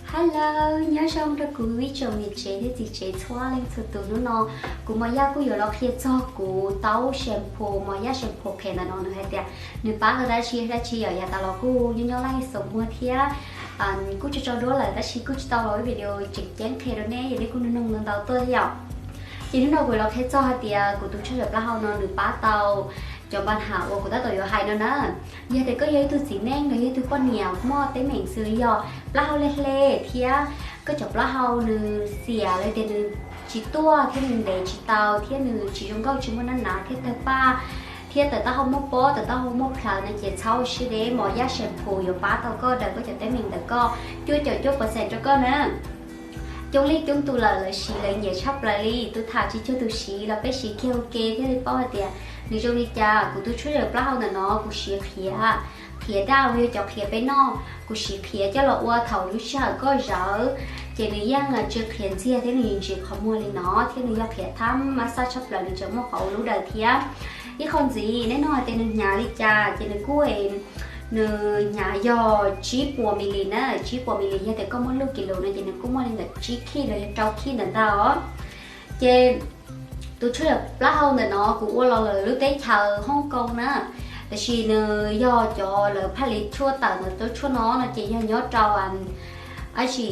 Hello, nyob zoo rau kuv ib tsoom niam tsev thiab txiv tsev txhua leej txhua tus. Hnub no kuv Mos Yaj kuj yuav los qhia txog kuv taub shampoo, Mos Yaj shampoo qhiav ntawm no nws hais tias nws pab tau dab tsi dab tsi yom. Yav tas los kuj nyob nyob laj xaus muag thiab kuj tso tso duab lawm tab sis kuj tsis tau los ib video tseem ceeb qhia rau nej, yog nej kuj nug nug ntau ntau tuaj thiab yom. Ces hnub no kuv los qhia txog hais tias kuv tus tshuaj cov plaub hau no nws pab tau cov npa ham uas kuv tab tom yuav hais no na. Yog tias koj yog ib tug txiv neej los yog ib tug poj niam muaj teeb meem xws li yog plaub hau hle hle thiab koj cov plaub hau nws xiam los tias nws tsis tuaj thiab nws ntev tsis tau thiab nws tsis zoo nkauj tsis muaj nab nav thiab tawg paj thiab tawm taub hau muaj pob tawm taub hau muaj plhawv no ces txhob ua siab deb, Mos Yaj shampoo yuav pab tau koj daws koj cov teeb meem ntawm koj cuaj caum cuaj percent rau koj na. Coob leej coob tus lawm lawv siv lawv nyiam tshaj plaws li, tus tham tsis cuag tus siv los peb siv kiag ua ke thiaj li paub hais tias nws zoo li cas. Kuv tus tshuaj cov plaub hau ntawm no kuv siv qhiav, qhiav daj uas yog cov qhiav peb noj, kuv siv qhiav coj los ua thaum lub sij hawm koj zawv, ces nws yeej tsw qhiav ntxiag thiab nws ntsim qhov muag li no thiab nws yog qhiav thab mab xaj tshaj plaws, nws tseem muaj qhov ua lub daws thiab. Ib qho ntxiv nej nug hais tias nws hnyav li cas ces nws kuj nws hnyav yog tsib puas mi li na, tsib puas mi li yog tias koj muab luj kis lus no ces nws kuj muaj li ntawm tsib khij los yog rau khij ntawm ntag os. Ces tus tshuaj plaub hau ntawm no kuv ua los lawm lub teb chaws Hong Kong na, tab sis nws yog cov lawv phaj li tshuaj tawm ntawm tus tshuaj no no ces yog nyob rau ab tsi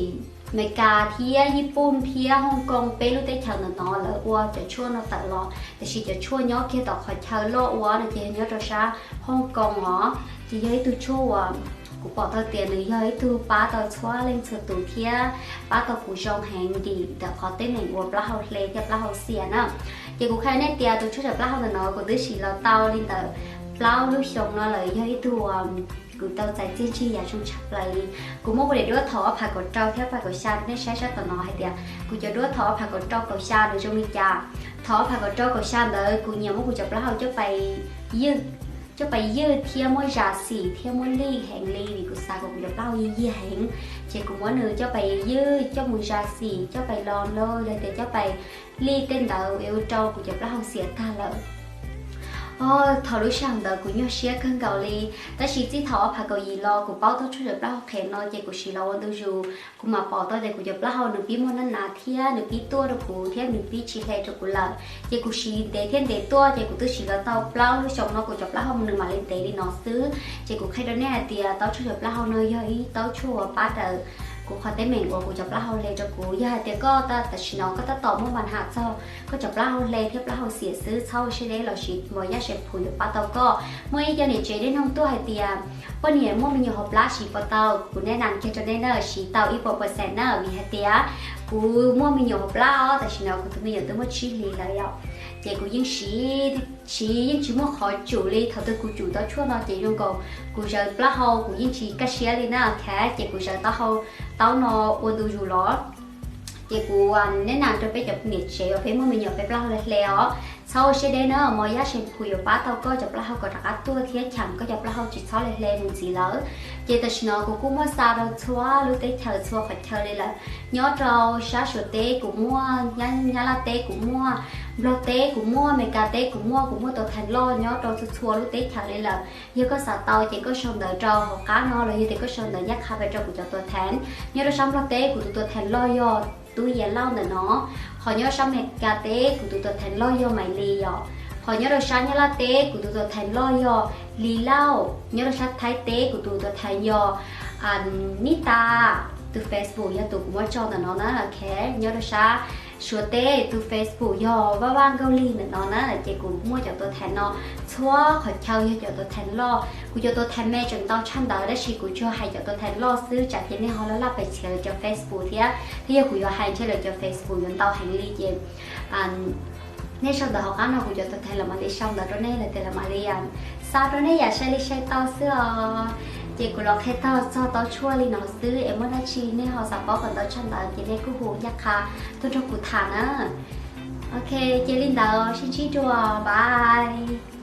Amelikas thiab Yij Pooj thiab Hong Kong peb lub teb chaws ntawm no lawv ua cov tshuaj no tawm los, tab sis cov tshuaj nyob kiag tom qhov chaw loj ua no ces yog nyob rau sab Hong Kong os. Ces yog ib tug tshuaj uas kuv pom tau tias nws yog ib tug pab tau txhua leej txhua tus thiab pab tau kuv zoo heev dim ntawm qhov teeb meem uas plaub hau hle thiab plaub hau xiam na. Ces kuv qhia nej tias tus tshuaj cov plaub hau ntawm no kuv twb siv los tau li ntawm plaub lub xyoo no lawm, yog ib tug kuv tau txais txiaj ntsig yam zoo tshaj plaws li. Kuv muab kuv daim duab thaum ob phav kaum rau thiab ob phav kaum xya rau nej saib sab tom no hais tias kuv cov duab thaum ob phav kaum rau kaum xya nws zoo li cas. Thaum ob phav kaum rau kaum xya ntawd kuv nyiam muab kuv cov plaub hau coj pais ywj, coj pais ywj thiab muab zam xim thiab muab lij heev li vim kuv xav kom kuv cov plaub hau yig yig heev. Ces kuv muab nws coj pais ywj, coj mus zam xim, coj pais los loj los tias coj pais lij tej ntawd es ua rau kuv cov plaub hau xiam tag lawm. Thaum lub sij hawm ntawd kuv nyuaj siab kawg nkaus li, tab sis txij thaum ob phav kaum yim los kuv paub tau tshuaj cov plaub hau qhiav no ces kuv siv los ua ntu zus, kuv mam pom tau tias kuv cov plaub hau nws pib muaj nab nav thiab nws pib tuaj rau kuv thiab nws pib tsis hle rau kuv lawm. Ces kuv siv ntev thiab ntev tuaj ces kuv twb siv los tau plaub lub xyoo no kuv cov plaub hau nws mam li ntev li no xwb. Ces kuv qhia rau nej hais tias taub tshuaj cov plaub hau no yog ib taub tshuaj uas pab daws kuv qhov teeb meem uas kuv cov plaub hau hle rau kuv. Yog hais tias koj tam sim no koj tab tom muaj npa ham txog koj cov plaub hau hle thiab plaub hau xiam xwb, txhob ua siab deb los siv Mos Yaj shampoo yuav pab tau koj. Muaj ib co niam tsev dej noog tuaj hais tias poj niam muaj me nyuam hauv plab siv puas tau, kuv neb nas kiag rau nej na, siv tau ib puas percent na, vim hais tias kuv muaj me nyuam hauv plab os, tam sim no kuv tus me nyuam twb muaj tsib hlis lawm yom. Ces kuv yeej siv, siv yeej tsis muaj qhov tsum li, thaum twg kuv tsum tau tshuaj no ces zoo nkaus kuv zawv plaub hau kuv yeej tsis kaj siab li na, ces kuv zawv taub hau, taub no ua ntu zus los. Ces kuv neb nas rau peb cov niam tsev uas peb muaj me nyuam peb plaub hau hle hle os, txhob ua siab deb na, Mos Yaj shampoo yuav pab tau koj cov plaub hau kom rov qab tuaj thiab cheem koj cov plaub hau tsis txhob hle hle mus ntxiv lawm. Ces tam sim no kuv kuj muaj xa rau txhua lub teb chaws txhua qhov chaw li lawm. Nyob rau sab Suav teb kuv muaj, Nyab Laj teb kuv muaj, Nplog teb kuv muaj, Amelikas teb kuv muaj, kuv muaj tus theem loj nyob rau txhua txhua lub teb chaws li lawm. Yog koj xav tau ces koj sau ntawv rau hauv qab no los yog tias koj sau ntawv ncaj qha pes rau kuv cov tus theem. Nyob rau sab Nplog teb kuv tus tus theem loj yog Tub Yia Lauj ntawm no. Qhov nyob rau sab Amelikas teb kuv tus tus theem loj yog Maiv Lis yom. Qhov nyob rau sab Nyab Laj teb kuv tus tus theem loj yog Lis Lauj. Nyob rau sab Thaib teb kuv tus tus theem yog Nib Tas. Tus Facebook yog tus kuv muab tso ntawm no na. Nyob rau sab Suav teb tus Facebook yog Vaj Vaj Nkauj Lig ntawm no na. Ces kuv muaj cov tus theem no txhua qhov chaw yog cov tus theem loj. Kuv cov tus theem me tseem ntau tshaj ntawd tab sis kuv tsuas hais cov tus theem loj xwb, tsam ces nej ho laj laj pes tshiav lawv cov Facebook thiab, thiab yog kuv yuav hais ntshe lawv cov Facebook yuav ntau heev li ces nej sau ntawv hauv qab no kuv cov tus theem los mam li sau ntawv rau nej los tias los mam li xa rau nej yam sai li sai tau xwb os. Ces kuv los qhia tag txog tau tshuaj li no xwb es muaj dab tsi nej ho xav paub kom ntau tshaj ntawd ces nej kuj hu ncaj qha tuaj nrog kuv tham na. Ok, ces li ntawd sib ntsib dua, bye.